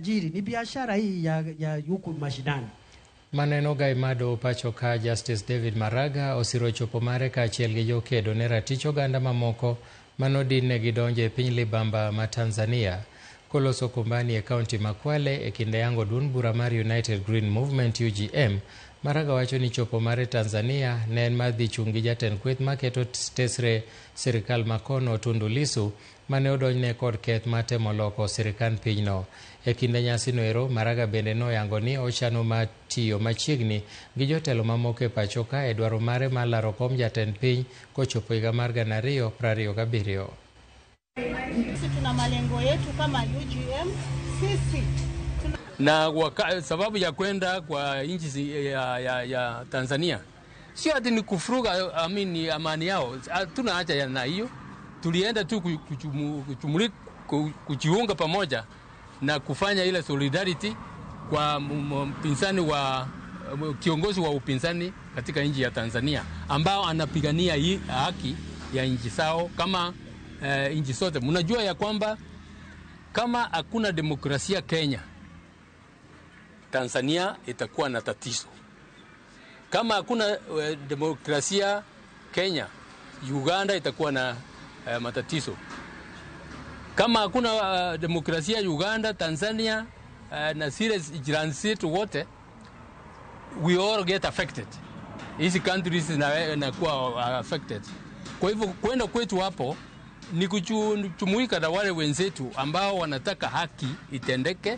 Tajiri ni biashara hii ya huku mashinani. Maneno Gai Mado pacho ka Justice David Maraga osiro chopo mare kaachiel gi jokedo ne ratich oganda mamoko manodin gidonjo e piny libamba ma Tanzania. Koloso Kumbani e kaunti ma Kwale e kinde yango duond bura mar United Green Movement UGM, Maraga wacho ni chopo mare Tanzania ne en mar dhi chung' gi jatend kweth maketo tesre sirikal makono Tundu Lissu mane odonjne kod keth mar temo loko sirikand pinyno. E kinde nyasino ero, Maraga bende noyango ni ochano mar tiyo machiegni gi jotelo mamoko e pacho ka e dwaro mare mar laro kom jatend piny kochopo higa mar 2027. Sisi tuna malengo yetu kama UGM. Sisi na sababu ya kwenda kwa nchi ya Tanzania sio ati ni kufuruga amini amani yao, hatuna haja na hiyo. Tulienda tu kujiunga pamoja na kufanya ile solidarity kwa mpinzani wa kiongozi wa upinzani katika nchi ya Tanzania ambao anapigania haki ya nchi zao kama nchi zote. Mnajua ya kwamba kama hakuna demokrasia Kenya, Tanzania itakuwa na tatizo. Kama hakuna demokrasia Kenya, Uganda itakuwa na matatizo. Kama hakuna demokrasia Uganda, Tanzania na zile jirani zetu wote, we all get affected. Hizi countries zinakuwa affected. Kwa hivyo kwenda kwetu hapo ni kujumuika na wale wenzetu ambao wanataka haki itendeke.